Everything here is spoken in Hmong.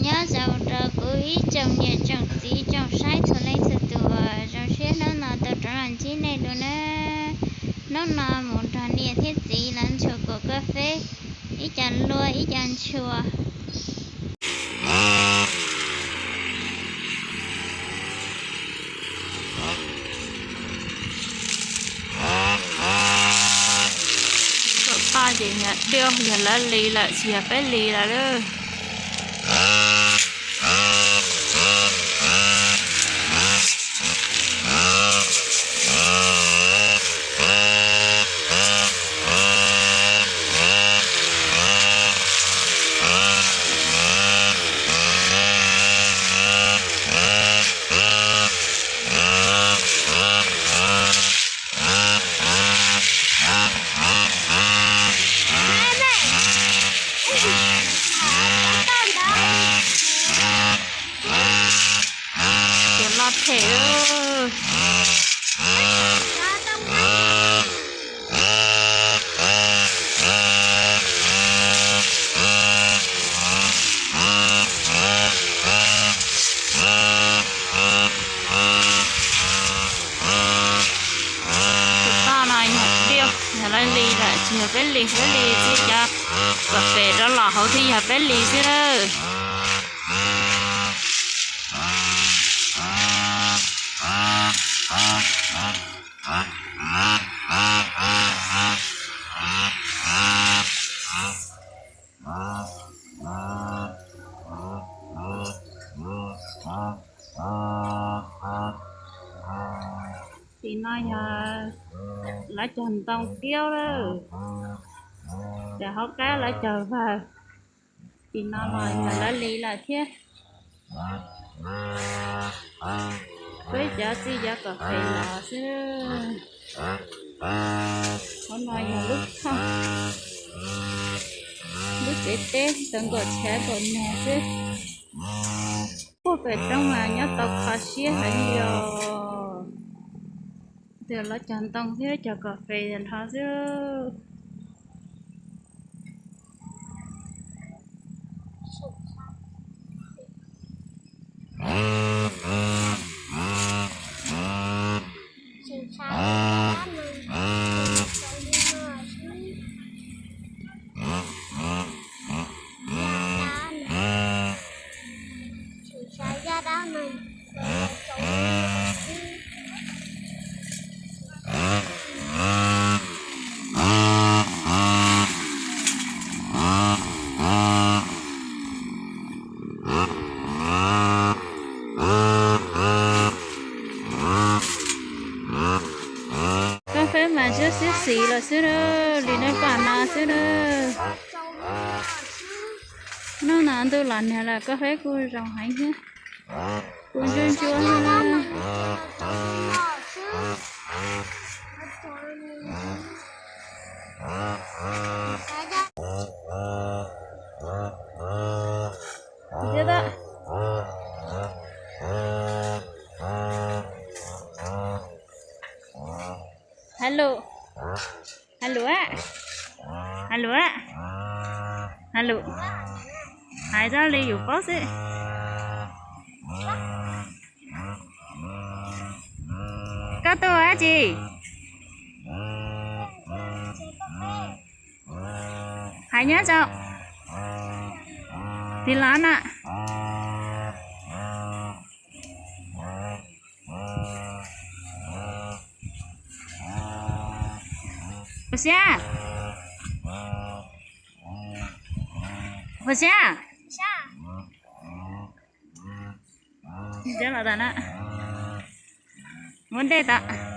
Nyob zoo rau kuv ib tsoom niam tsoom txiv tsoom saib txhua leej txhua tus, zoo siab hnub no tau rov los ntsib nej dua na. Hnub no mus nrog niam thiab txiv lawv ntshua kuas koj feb, ib co luaj ib co ntshua. Tom qab ces yog diaj, yog lawv li lawm, tsis yog peb li lawm lauj. Ces loj them. Tus toj no yog diaj, yog lawv li lawm, tsis yog peb li, peb li txij cov kom fem rov los hauv thiaj yog peb li xwb lawm. Tim no yog lawv cog ntoo kiab lawm, ces hauv qab lawv cog vawg. Tim no los yog lawv li lawm thiab. Peb cov txij cov kom fem los xwb. Qhov no yog lub thaj, lub tsev teb tau nkaum tshav nkaum nag xwb. Puag pem roob mas nyob tau kho siab heev li os. Ntawm lawv cog ntoo thiab cog kom fem nrho xwb. Koj feb mas sib xis los xwb na, li no pam no xwb na. Hnub no ntuj los nag lawm, koj feb kuj zoo heev thiab. Kuj ntsuab ntsuab thiab. Hello. Hello á. Hello á. Hello. Hais rau li yus paub xwb. Koj tuaj dab tsi? Hais nyob rau. Tis lav na. Ua siab. Ua siab. Los tas na. Muab ntej tas.